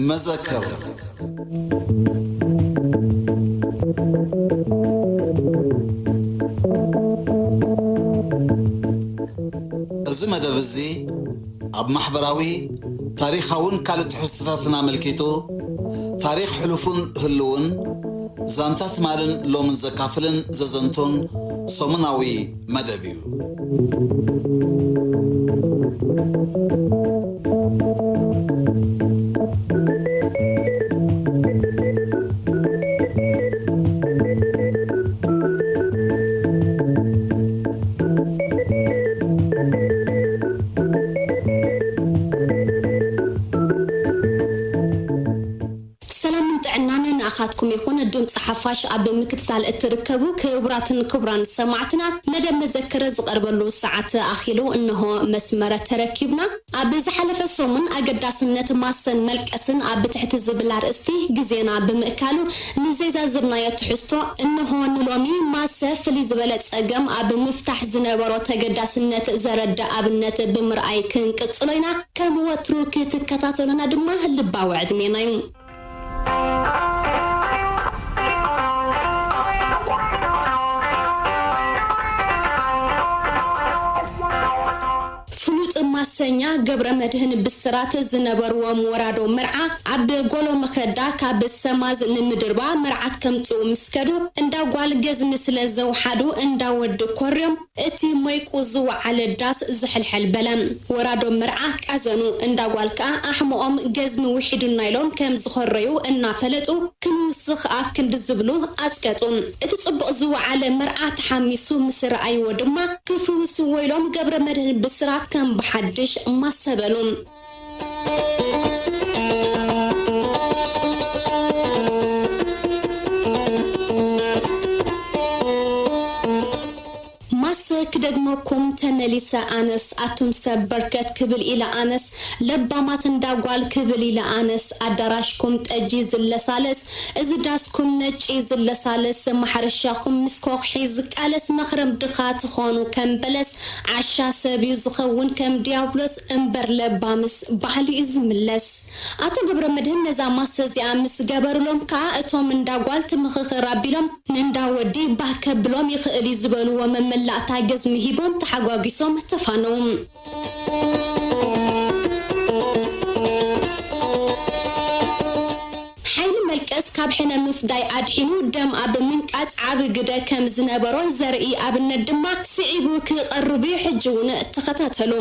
መዘከር። እዚ መደብ እዚ ኣብ ማሕበራዊ፣ ታሪኻውን ካልእ ትሕዝቶታትን ኣመልኪቱ፣ ታሪኽ ሕሉፉን ህልውን፣ ዛንታ ትማልን ሎምን ዘካፍልን ዘዘንቱን ሰሙናዊ መደብ እዩ። ሰላምን ጥዕናን ንኣኻትኩም ይኹን። ድምፂ ሓፋሽ ኣብ ምክትታል እትርከቡ ክቡራትን ክቡራን ሰማዕትና፣ መደብ መዘክር ዝቐርበሉ ሰዓት ኣኺሉ እንሆ መስመር ተረኪብና። ኣብ ዝሓለፈ ሰሙን ኣገዳስነት ማሰን መልቀስን ኣብ ትሕቲ ዝብል ኣርእስቲ ግዜና ብምእካሉ ንዘይዛዝምናዮ ትሕዝቶ እንሆ ንሎሚ ማሰ ፍልይ ዝበለ ጸገም ኣብ ምፍታሕ ዝነበሮ ተገዳስነት ዘረድእ ኣብነት ብምርኣይ ክንቅጽሎ ኢና። ከም ወትሩ ክትከታተሉና ድማ ልባዊ ዕድሜና እዩ። ፍሉጥ ማሰኛ ገብረ መድህን ብስራት ዝነበርዎም ወራዶ መርዓ ኣብ ጎሎ መኸዳ ካብ ሰማዝ ንምድርባ መርዓት ከምጽኡ ምስ ከዱ እንዳ ጓል ገዝሚ ስለ ዘውሓዱ እንዳ ወዲ ኮርዮም እቲ ሞይቁ ዝወዓለ ዳስ ዝሕልሐል በለ። ወራዶ መርዓ ቃዘኑ፣ እንዳ ጓል ከኣ ኣሕምኦም ገዝሚ ውሒዱና ኢሎም ከም ዝኾረዩ እናፈለጡ ክንውስኽ ኣብ ክንዲ ዝብሉ ኣጽቀጡ። እቲ ጽቡቕ ዝወዓለ መርዓ ተሓሚሱ ምስ ረኣይዎ ድማ ክፍውስዎ ኢሎም ገብረ መድህን ብስራት ከም ብሓድሽ ማሰ በሉ። ማሰ ክደግመኩም ተመሊሰ ኣነስ፣ ኣቱም ሰብ በርከት ክብል ኢለ ኣነስ፣ ለባማት እንዳ ጓል ክብል ኢለ ኣነስ፣ ኣዳራሽኩም ጠጂ ዝለሳለስ፣ እዚ ዳስኩም ነጪ ዝለሳለስ፣ ማሕረሻኹም ምስ ኮኽሒ ዝቃለስ፣ መኽረም ድኻ ትኾኑ ከም በለስ፣ ዓሻ ሰብ እዩ ዝኸውን ከም ዲያብሎስ፣ እምበር ለባምስ ባዕሉ እዩ ዝምለስ። ኣቶ ገብረ መድህን ነዛ ማሰ እዚኣ ምስ ገበሩሎም ከኣ፣ እቶም እንዳ ጓል ትምኽኽር ኣቢሎም ንእንዳ ወዲ ባህ ከብሎም ይኽእል እዩ ዝበልዎ መመላእታ ገዝሚ ሂቦም ተሓጓጒሶም ተፋነዉ። ሓይሊ መልቀስ ካብ ሕነ ምፍዳይ ኣድሒኑ ደም ኣብ ምንቃጽ ዓቢ ግደ ከም ዝነበሮ ዘርኢ ኣብነት ድማ ስዒቡ ክቐርብ እዩ። ሕጂ እውን ተኸታተሉ።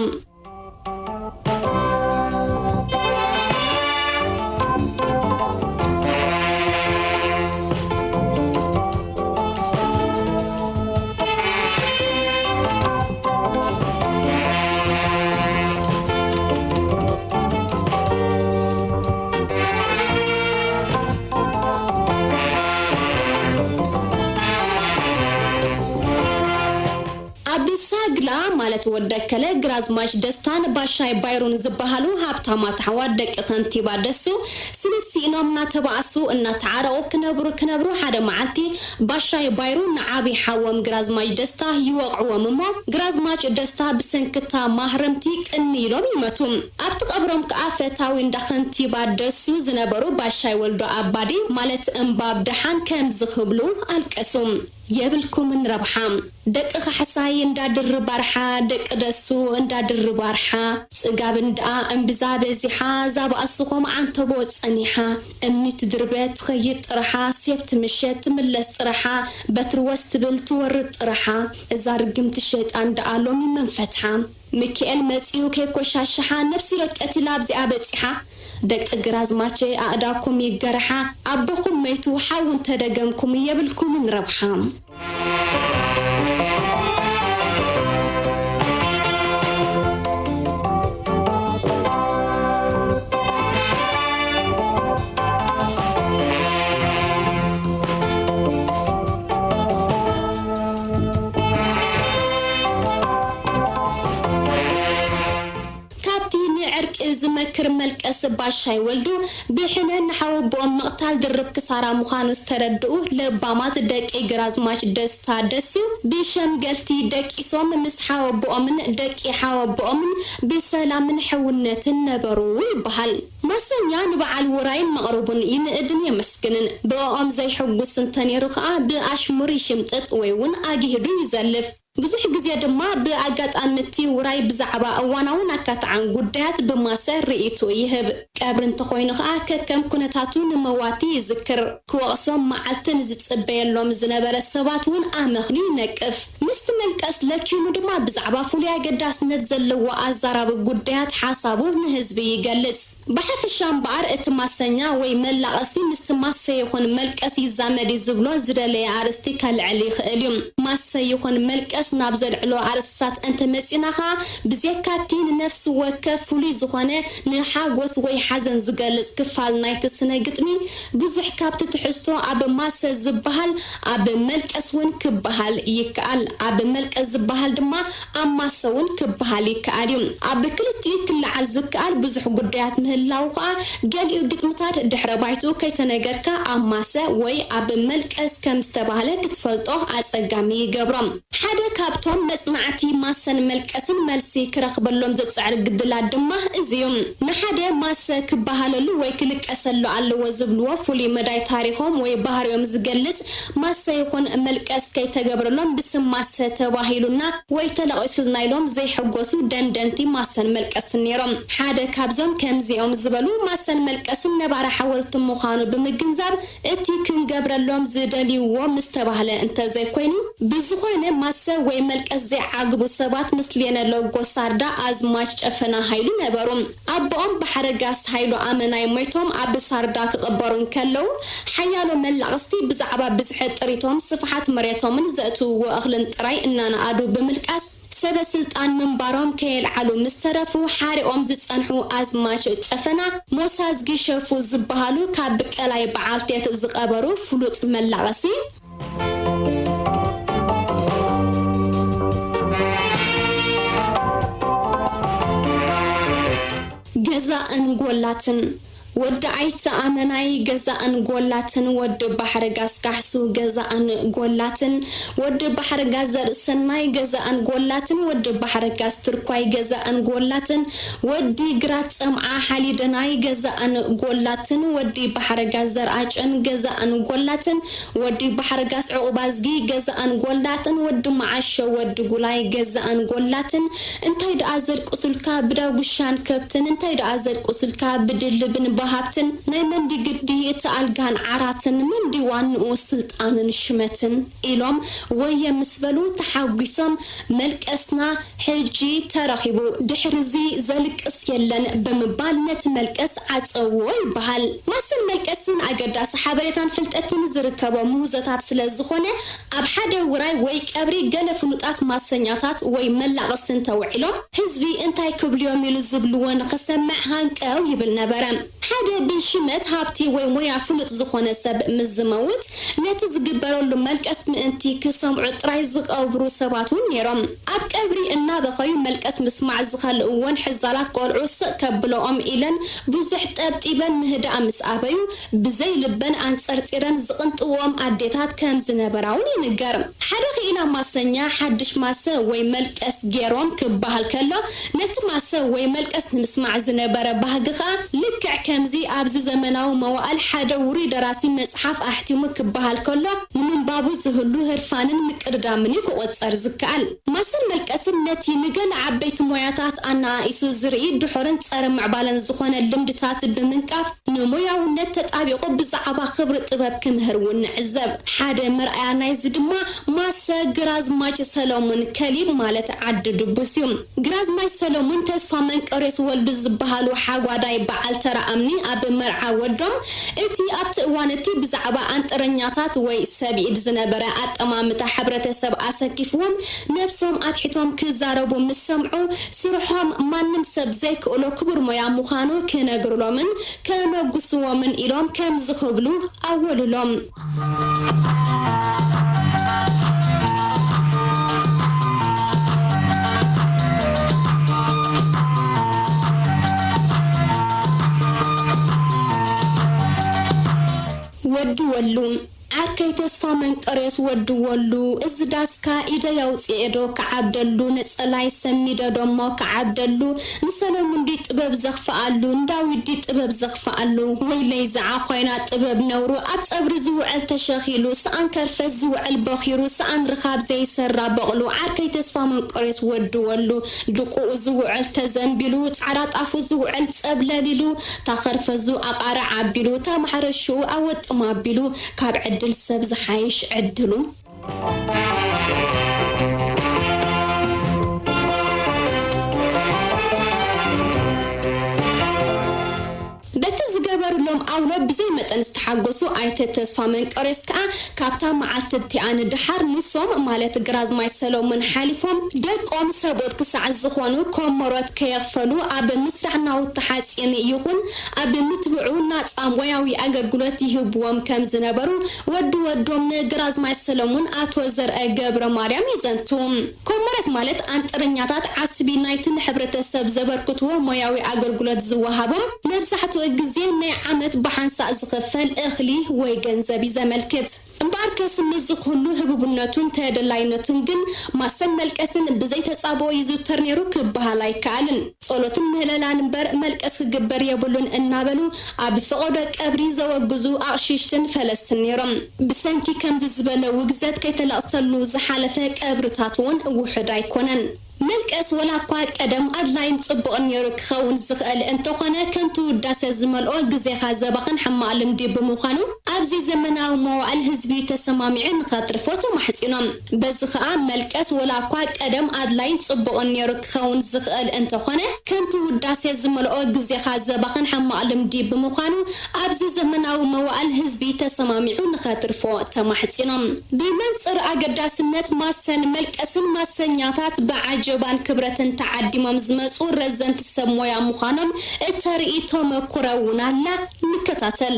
ኣብ ሳግላ ማለት ወደከለ ግራዝማች ደስታን ባሻይ ባይሩን ዝበሃሉ ሃብታማት ኣሕዋት ደቂ ከንቲባ ደሱ ስኒት ስኢኖም እናተባእሱ እናተዓረቑ ክነብሩ ክነብሩ ሓደ መዓልቲ ባሻይ ባይሩ ንዓብዪ ሓዎም ግራዝማች ደስታ ይወቕዕዎም እሞ ግራዝማች ደስታ ብሰንክታ ማህረምቲ ቅኒ ኢሎም ይመቱ። ኣብቲ ቀብሮም ከኣ ፈታዊ እንዳ ከንቲባ ደሱ ዝነበሩ ባሻይ ወልዶ ኣባዲ ማለት እምባብ ደሓን ከምዚ ክብሉ ኣልቀሱ። የብልኩምን ረብሓ። ደቂ ካሕሳይ እንዳ ድርብ ኣርሓ፣ ደቂ ደሱ እንዳ ድርብ ኣርሓ። ጽጋብ እንድኣ እምብዛ በዚሓ፣ እዛ ባእስኹም ዓንተቦ ጸኒሓ። እምኒ ትድርበ ትኸይድ ጥርሓ፣ ሴፍ ትምሸት ትምለስ ጥርሓ፣ በትሪ ወስ ትብል ትወርድ ጥርሓ። እዛ ርግምቲ ሸይጣን ደኣ ሎሚ መን ፈትሓ? ሚኪኤል መጺኡ ከይኮሻሽሓ፣ ነፍሲ ረቀት ኢላ ኣብዚኣ በጺሓ። ደቂ ግራዝማቸይ ኣእዳኩም ይገርሓ፣ ኣቦኹም መይቱ ሓው እንተደገምኩም የብልኩምን ረብሓ። ካብቲ ንዕርቂ ዝመክር መልቀስ እባ ኣሻይ ወልዱ ብሕነ ንሓወቦኦም ምቕታል ድርብ ክሳራ ምዃኑ ዝተረድኡ ለባማት ደቂ ግራዝማች ደስታ ደሱ፣ ብሸምገልቲ ደቂሶም ምስ ሓወቦኦምን ደቂ ሓወቦኦምን ብሰላምን ሕውነትን ነበሩ ይበሃል። ማሰኛ ንበዓል ውራይን መቕርቡን ይንእድን የመስግንን። ብእኦም ዘይሕጉስ እንተነይሩ ከኣ ብኣሽሙር ይሽምጥጥ ወይ እውን ኣግሂዱ ይዘልፍ። ብዙሕ ግዜ ድማ ብኣጋጣሚ እቲ ውራይ ብዛዕባ እዋናውን ኣካታዓን ጉዳያት ብማሰ ርእይቶ ይህብ። ቀብሪ እንተኾይኑ ከኣ ከከም ኩነታቱ ንመዋቲ ይዝክር። ክወቕሶም መዓልቲ ንዝጽበየሎም ዝነበረ ሰባት እውን ኣመኽንዩ ይነቅፍ። ምስቲ መልቀስ ለኪሙ ድማ ብዛዕባ ፍሉይ ኣገዳስነት ዘለዎ ኣዛራቢ ጉዳያት ሓሳቡ ንህዝቢ ይገልጽ። ብሓፈሻ እምበኣር እቲ ማሰኛ ወይ መላቐሲ ምስቲ ማሰ ይኹን መልቀስ ይዛመድ እዩ ዝብሎ ዝደለየ ኣርእስቲ ከልዕል ይኽእል እዩ። ማሰ ይኹን መልቀስ ናብ ዘልዕሎ ኣርእስታት እንተመጺእና ኸኣ፣ ብዜካ እቲ ንነፍሲ ወከፍ ፍሉይ ዝኾነ ንሓጎስ ወይ ሓዘን ዝገልጽ ክፋል ናይቲ ስነ ግጥሚ፣ ብዙሕ ካብቲ ትሕዝቶ ኣብ ማሰ ዝበሃል ኣብ መልቀስ እውን ክበሃል ይከኣል። ኣብ መልቀስ ዝበሃል ድማ ኣብ ማሰ እውን ክበሃል ይከኣል እዩ። ኣብ ክልቲኡ ክለዓል ዝከኣል ብዙሕ ጉዳያት ምህላዉ ከኣ፣ ገሊኡ ግጥምታት ድሕረ ባይትኡ ከይተነገርካ ኣብ ማሰ ወይ ኣብ መልቀስ ከም ዝተባህለ ክትፈልጦ ኣጸጋሚ ይገብሮ። ሓደ ካብቶም መጽናዕቲ ማሰን መልቀስን መልሲ ክረኽበሎም ዝጽዕር ግድላት ድማ እዚ እዩ። ንሓደ ማሰ ክበሃለሉ ወይ ክልቀሰሉ ኣለዎ ዝብልዎ ፍሉይ መዳይ ታሪኾም ወይ ባህሪኦም ዝገልጽ ማሰ ይኹን መልቀስ ከይተገብረሎም ብስም ማሰ ተባሂሉና ወይ ተለቒሱልና ኢሎም ዘይሕጎሱ ደንደንቲ ማሰን መልቀስን ነይሮም። ሓደ ካብዞም ከምዚኦም ዝበሉ ማሰን መልቀስን ነባሪ ሓወልቲ ምዃኑ ብምግንዛብ እቲ ክንገብረሎም ዝደልይዎ ምስ ተባህለ እንተዘይኮይኑ፣ ብዝኾነ ማሰ ወይ መልቀስ ዘይዓግቡ ሰባት ምስሌነ ሎጎ ሳርዳ ኣዝማች ጨፈና ሃይሉ ነበሩ። ኣቦኦም ባሕረጋስ ሃይሉ ኣመናይ ሞይቶም ኣብ ሳርዳ ክቕበሩ እንከለዉ፣ ሓያሎ መላቕስቲ ብዛዕባ ብዝሒ ጥሪቶም፣ ስፍሓት መሬቶምን ዘእትውዎ እኽልን ጥራይ እናነኣዱ ብምልቃስ፣ ሰበ ስልጣን ምንባሮም ከየልዓሉ ምስ ተረፉ፣ ሓሪቖም ዝጸንሑ ኣዝማች ጨፈና ሞሳዝጊ ሸፉ ዝበሃሉ ካብ ቀላይ በዓልቴት ዝቐበሩ ፍሉጥ መላቐሲ፣ ገዛእን ጎላትን፣ ወዲ ኣይተ ኣመናይ ገዛእን ጎላትን፣ ወዲ ባሕረጋስ ካሕሱ ገዛእን ጎላትን፣ ወዲ ባሕረጋስ ዘርእሰናይ ገዛእን ጎላትን፣ ወዲ ባሕረጋስ ትርኳይ ገዛእን ጎላትን፣ ወዲ ግራት ጸምዓ ሓሊደናይ ገዛእን ጎላትን፣ ወዲ ባሕረጋስ ዘርኣጨን ገዛእን ጎላትን፣ ወዲ ባሕረጋስ ዕቑባዝጊ ገዛእን ጎላትን፣ ወዲ መዓሾ ወዲ ጉላይ ገዛእን ጎላትን፣ እንታይ ደኣ ዘድቅሱልካ ብዳጉሻን ከብትን፣ እንታይ ደኣ ዘድቅሱልካ ብድልብን ብሃብትን፣ ናይ መንዲ ግዲ እቲ ኣልጋን ዓራትን፣ መንዲ ዋንኡ ስልጣንን ሽመትን ኢሎም ወየ ምስ በሉ ተሓጒሶም፣ መልቀስና ሕጂ ተረኺቡ፣ ድሕርዚ ዘልቅስ የለን ብምባል ነቲ መልቀስ ዓጸውዎ ይበሃል። ማሰን መልቀስን ኣገዳሲ ሓበሬታን ፍልጠትን ዝርከቦ ምህዞታት ስለ ዝኾነ፣ ኣብ ሓደ ውራይ ወይ ቀብሪ ገለ ፍሉጣት ማሰኛታት ወይ መላቐስቲ እንተውዒሎም፣ ህዝቢ እንታይ ክብሉ እዮም ኢሉ ዝብልዎ ንኽሰምዕ ሃንቀው ይብል ነበረ። ሓደ ብሽመት፣ ሃብቲ ወይ ሞያ ፍሉጥ ዝኾነ ሰብ ምስ ዝመውት፣ ነቲ ዝግበረሉ መልቀስ ምእንቲ ክሰምዑ ጥራይ ዝቐብሩ ሰባት እውን ነይሮም። ኣብ ቀብሪ እናበኸዩ መልቀስ ምስማዕ ዝኸልእወን ሕዛላት ቆልዑ ስቕ ከብለኦም ኢለን ብዙሕ ጠብጢበን ምህዳእ ምስ ኣበዩ፣ ብዘይ ልበን ኣንጸርጺረን ዝቕንጥውኦም ኣዴታት ከም ዝነበራ እውን ይንገር። ሓደ ክኢላ ማሰኛ ሓድሽ ማሰ ወይ መልቀስ ገይሮም ክበሃል ከሎ፣ ነቲ ማሰ ወይ መልቀስ ንምስማዕ ዝነበረ ባህጊ ከኣ ልክዕ ከምዚ ኣብዚ ዘመናዊ መዋእል ሓደ ውሩይ ደራሲ መጽሓፍ ኣሕቲሙ ክበሃል ከሎ፣ ንምንባቡ ዝህሉ ህርፋንን ምቅድዳምን እዩ ክቑጸር ዝከኣል። ማሰን መልቀስን ነቲ ንገለ ዓበይቲ ሞያታት ኣነኣኢሱ ዝርኢ ድሑርን ጸረ ምዕባለን ዝኾነ ልምድታት ብምንቃፍ፣ ንሞያውነት ተጣቢቑ ብዛዕባ ክብሪ ጥበብ ክምህር እውን ንዕዘብ። ሓደ መርኣያ ናይዚ ድማ ማሰ ግራዝማች ሰለሙን ከሊብ ማለት ዓዲ ድቡስ እዩ። ግራዝማች ሰለሙን ተስፋ መንቀሬስ ወልዱ ዝበሃሉ ሓጓዳይ በዓል ተራ ኣምኒ ኣብ መርዓ ወዶም፣ እቲ ኣብቲ እዋን እቲ ብዛዕባ ኣንጥረኛታት ወይ ሰብ ኢድ ዝነበረ ኣጠማምታ ሕብረተሰብ ኣሰኪፍዎም ነብሶም ኣትሒቶም ክዛረቡ ምስ ሰምዑ፣ ስርሖም ማንም ሰብ ዘይክእሎ ክቡር ሞያ ምዃኑ ክነግሩሎምን ከመጉስዎምን ኢሎም ከምዚ ክብሉ ኣወሉሎም። ድወሉ። ዓርከይ ተስፋ መንቀርዮስ ወዲ ወሉ፣ እዚ ዳስካ ኢደይ ኣውፅኤ ዶ ክዓብደሉ፣ ነፀላይ ሰሚደ ዶ እሞ ክዓብደሉ፣ ንሰለሙን ድዩ ጥበብ ዘኽፍኣሉ፣ ንዳዊት ድዩ ጥበብ ዘኽፍኣሉ፣ ወይለይ ዝዓኾይና ጥበብ ነውሩ፣ ኣብ ፀብሪ ዝውዕል ተሸኺሉ፣ ሰኣን ከርፈስ ዝውዕል ቦኺሩ፣ ሰኣን ርኻብ ዘይሰራ በቕሉ፣ ዓርከይ ተስፋ መንቀርዮስ ወዲ ወሉ፣ ድቁኡ ዝውዕል ተዘንቢሉ፣ ፃዕዳ ጣፉ ዝውዕል ፀብለል ኢሉ፣ እታ ኸርፈዙ ኣቓርዕ ኣቢሉ፣ እታ ማሕረሽኡ ኣወጥም ኣቢሉ፣ ካብ ዕድል ሰብ ዝሓይሽ ዕድሉ። በቲ ዝገበሩሎም ኣውሎ ብዘይ መጠን ዝተሓጎሱ ኣይተ ተስፋ መንቀርዮስ ከኣ፣ ካብታ መዓልቲ እቲኣ ንደሓር ንሶም፣ ማለት ግራዝማች ሰሎሞን ሓሊፎም፣ ደቆም ሰብኡት ክሳዕ ዝኾኑ ኮሞሮት ከየኽፈሉ ኣብ ምስራሕ ናውቲ ሓጺን ይኹን ኣብ ምትብዑ ናጻ ሞያዊ ኣገልግሎት ይህብዎም ከም ዝነበሩ ወዲ ወዶም ንግራዝማች ሰሎሞን ኣቶ ዘርአ ገብረ ማርያም የዘንቱ። ኮሞሮት ማለት ኣንጥረኛታት ዓስቢ ናይቲ ንሕብረተሰብ ዘበርክትዎ ሞያዊ ኣገልግሎት ዝወሃቦም፣ መብዛሕትኡ ግዜ ናይ ዓመት ብሓንሳእ ዝኽፈል እኽሊ ወይ ገንዘብ እዩ ዘመልክት። እምበኣርከስ ምስዚ ኩሉ ህቡብነቱን ተደላይነቱን ግን ማሰን መልቀስን ብዘይ ተጻብኦ ይዝውተር ነይሩ ክበሃል ኣይከኣልን። ጸሎትን ምህለላን እምበር መልቀስ ክግበር የብሉን እናበሉ ኣብ ፈቐዶ ቀብሪ ዘወግዙ ኣቕሽሽትን ፈለስትን ነይሮም። ብሰንኪ ከምዚ ዝበለ ውግዘት ከይተለቕሰሉ ዝሓለፈ ቀብርታት እውን ውሑድ ኣይኮነን። መልቀስ ወላ እኳ ቀደም ኣድላይን ጽቡቕን ነይሩ ክኸውን ዝኽእል እንተኾነ፣ ከምቲ ውዳሰ ዝመልኦ ግዜኻ ዘባኽን ሕማቕ ልምዲ ብምዃኑ፣ ኣብዚ ዘመናዊ መዋእል ህዝቢ ተሰማሚዑ ንኸትርፎ ተማሕጺኖም። በዚ ኸኣ መልቀስ ወላ እኳ ቀደም ኣድላይን ጽቡቕን ነይሩ ክኸውን ዝኽእል እንተኾነ፣ ከምቲ ውዳሴ ዝመልኦ ግዜኻ ዘባኽን ሕማቕ ልምዲ ብምዃኑ፣ ኣብዚ ዘመናዊ መዋእል ህዝቢ ተሰማሚዑ ንኸትርፎ ተማሕጺኖም። ብመንጽር ኣገዳስነት ማሰን መልቀስን ማሰኛታት ብዓጀባን ክብረትን ተዓዲሞም ዝመጹ ረዘንቲ ሰብ ሞያ ምዃኖም እተርኢ ተመኩሮ እውን ኣላ። ንከታተል።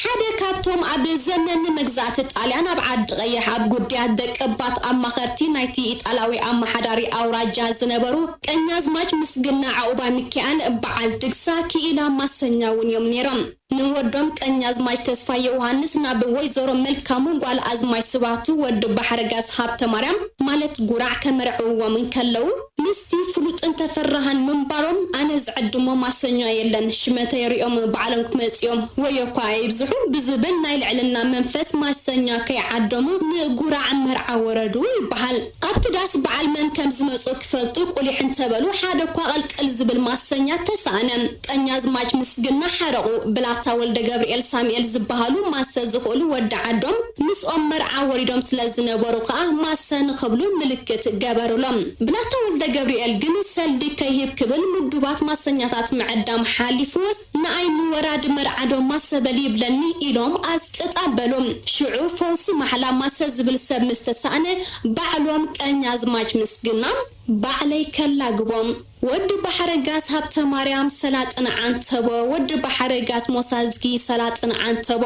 ሓደ ካብቶም ኣብ ዘመን መግዛእቲ ጣልያን ኣብ ዓዲ ቀይሕ ኣብ ጉዳያት ደቀባት ኣማኸርቲ ናይቲ ኢጣልያዊ ኣመሓዳሪ ኣውራጃ ዝነበሩ ቀኛዝማች ምስግና ዓቑባ ሚካኤል በዓል ድግሳ ክኢላ ማሰኛ እውን እዮም ነይሮም። ንወዶም ቀኛዝማች ተስፋ ዮውሃንስ ናብ ወይዘሮ መልካሙ ጓል ኣዝማች ስባቱ ወዲ ባሕረጋዝ ሃብተ ማርያም ማለት ጉራዕ ከመርዕውዎም እንከለዉ፣ ምስቲ ፍሉጥን ተፈራሃን ምንባሮም፣ ኣነ ዝዕድሞ ማሰኛ የለን፣ ሽመተይ ሪኦም ባዕሎም ክመጽኦም፣ ወዮ እኳ ኣይብዝሑ ብዝብል ናይ ልዕልና መንፈስ ማሰኛ ከይዓደሙ ንጉራዕ መርዓ ወረዱ ይበሃል። ኣብቲ ዳስ በዓል መን ከም ዝመጹ ክፈልጡ ቁሊሕ እንተበሉ፣ ሓደ እኳ ቅልቅል ዝብል ማሰኛ ተሳእነ። ቀኛዝማች ምስግና ሓረቑ። ብላታ ወልደ ገብርኤል ሳሙኤል ዝበሃሉ ማሰ ዝኽእሉ ወዲ ዓዶም ምስኦም መርዓ ወሪዶም ስለ ዝነበሩ ከኣ ማሰ ንኽብሉ ምልክት ገበሩሎም። ብላታ ወልደ ገብርኤል ግን ሰልዲ ከይህብ ክብል ምዱባት ማሰኛታት ምዕዳም ሓሊፍዎስ፣ ንኣይ ንወራዲ መርዓ ዶ ማሰ በል ይብለኒ ኢሎም ኣስቅጥ ኣበሉ። ሽዑ ፈውሲ ማሕላ ማሰ ዝብል ሰብ ምስ ተሳእነ፣ ባዕሎም ቀኛዝማች ምስግና ባዕለይ ከላግቦም። ወዲ ባሕረጋዝ ሃብተ ማርያም ሰላጥን ዓንተቦ፣ ወዲ ባሕረጋዝ ሞሳዝጊ ሰላጥን ዓንተቦ፣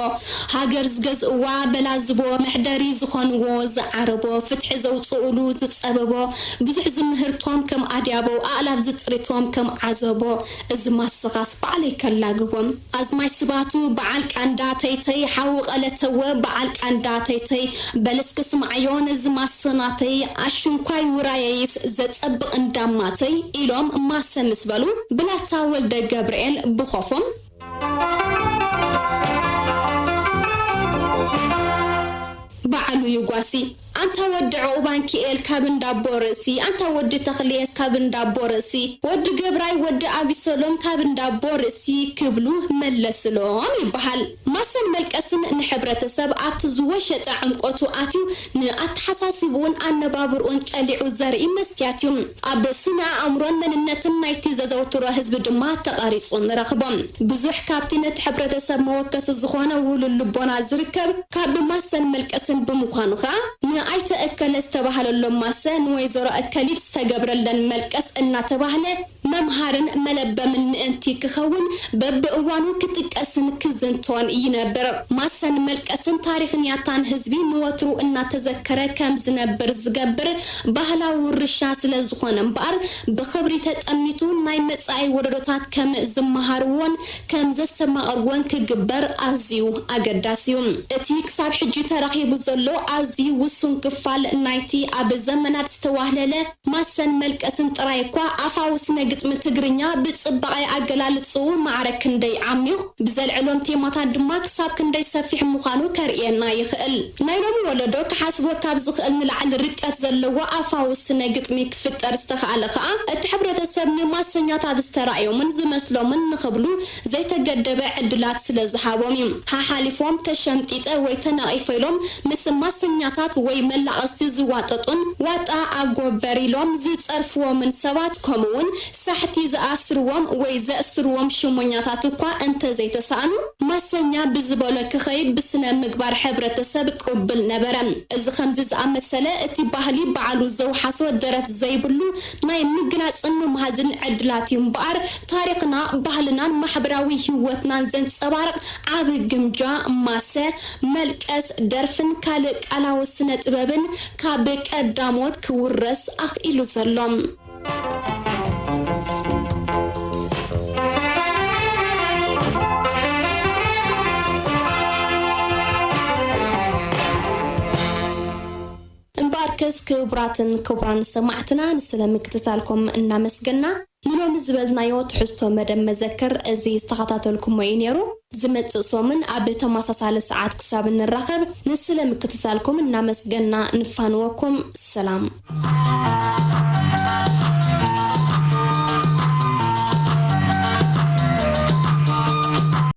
ሃገር ዝገዝእዋ በላዝቦ፣ መሕደሪ ዝኾንዎ ዝዓረቦ፣ ፍትሒ ዘውፅኡሉ ዝፀበቦ፣ ብዙሕ ዝምህርቶም ከም ኣድያቦ፣ ኣእላፍ ዝጥሪቶም ከም ዓዘቦ፣ እዚ ማስኻስ ባዕለይ ከላግቦም። ኣዝማች ስባቱ በዓል ቃንዳ ተይተይ፣ ሓው ቀለተወ በዓል ቃንዳ ተይተይ፣ በል እስኪ ስምዓዮ ነዚ ማሰ ናተይ፣ ኣሽንኳይ ውራየይስ ዘጸብቕ እንዳማተይ ኢሎም ማሰ ምስ በሉ፣ ብላታ ወልደ ገብርኤል ብኾፎም፣ በዓሉ ይጓሲ። ኣንታ ወዲ ዕቑባንኪኤል ካብ እንዳቦ ርእሲ፣ ኣንታ ወዲ ተኽልየስ ካብ እንዳቦ ርእሲ፣ ወዲ ገብራይ ወዲ ኣቢሰሎም ካብ እንዳቦ ርእሲ ክብሉ መለስሎም ይበሃል። ማሰን መልቀስን ንሕብረተሰብ ኣብቲ ዝወሸጠ ዕምቆቱ ኣትዩ ንኣተሓሳስብኡን ኣነባብርኡን ቀሊዑ ዘርኢ መስትያት እዩ። ኣብ ስነ ኣእምሮን መንነትን ናይቲ ዘዘውትሮ ህዝቢ ድማ ተቐሪጹ ንረኽቦ። ብዙሕ ካብቲ ነቲ ሕብረተሰብ መወከሲ ዝኾነ ውህሉል ልቦና ዝርከብ ካብ ማሰን መልቀስን ብምዃኑ ኸኣ፣ ንኣይተ እከለ ዝተባህለሎም ማሰ፣ ንወይዘሮ እከሊት ዝተገብረለን መልቀስ እናተባህለ መምሃርን መለበምን ምእንቲ ክኸውን በብእዋኑ ክጥቀስን ክዝንቶን ይነብር። ማሰን መልቀስን ታሪኽን ያታን ህዝቢ ንወትሩ እናተዘከረ ከም ዝነብር ዝገብር ባህላዊ ውርሻ ስለ ዝኾነ እምበኣር ብኽብሪ ተጠሚቱ ናይ መጻኢ ወለዶታት ከም ዝመሃርዎን ከም ዘስተማቕርዎን ክግበር ኣዝዩ ኣገዳሲ እዩ። እቲ ክሳብ ሕጂ ተረኺቡ ዘሎ ኣዝዩ ውሱን ክፋል ናይቲ ኣብ ዘመናት ዝተዋህለለ ማሰን መልቀስን ጥራይ እኳ ኣፋዊ ስነ ግጥሚ ትግርኛ ብጽባቐ ኣገላልጽኡ ማዕረ ክንደይ ዓሚቕ፣ ብዘልዕሎም ቴማታት ድማ ክሳብ ክንደይ ሰፊሕ ምዃኑ ከርእየና ይኽእል። ናይ ሎሚ ወለዶ ክሓስቦ ካብ ዝኽእል ንላዕሊ ርቀት ዘለዎ ኣፋዊ ስነ ግጥሚ ክፍጠር ዝተኻእለ ከኣ እቲ ሕብረተሰብ ንማሰኛታት ዝተራእዮምን ዝመስሎምን ንኽብሉ ዘይተገደበ ዕድላት ስለ ዝሃቦም እዩ። ሓሓሊፎም ተሸምጢጠ ወይ ተነቒፈ ኢሎም ምስ ማሰኛታት ወይ መላቐስቲ ዝዋጠጡን ዋጣ ኣጎበር ኢሎም ዝጸርፍዎምን ሰባት ከምኡውን ሳሕቲ ዝኣስርዎም ወይ ዘእስርዎም ሽሞኛታት እኳ እንተዘይተሳእኑ ማሰኛ ብዝበሎ ክኸይድ ብስነ ምግባር ሕብረተሰብ ቅቡል ነበረ። እዚ ከምዚ ዝኣመሰለ እቲ ባህሊ ባዕሉ ዘውሓሶ ደረት ዘይብሉ ናይ ምግላጽን ምምሃዝን ዕድላት እዩ እምበኣር ታሪኽና ባህልናን ማሕበራዊ ህይወትናን ዘንጸባርቕ ዓቢ ግምጃ ማሰ፣ መልቀስ፣ ደርፍን ካልእ ቃላዊ ስነ ጥበብን ካብ ቀዳሞት ክውረስ ኣኽኢሉ ዘሎ። እምበኣርከስ ክቡራትን ክቡራን ሰማዕትና ንስለ ምክትታልኩም እናመስገና ንሎሚ ዝበልናዮ ትሕዝቶ መደብ መዘክር እዚ ዝተኸታተልኩሞ እዩ ነይሩ። ዝመጽእ ሰሙን ኣብ ተመሳሳሊ ሰዓት ክሳብ እንራኸብ ንስለ ምክትታልኩም እናመስገና ንፋንወኩም። ሰላም።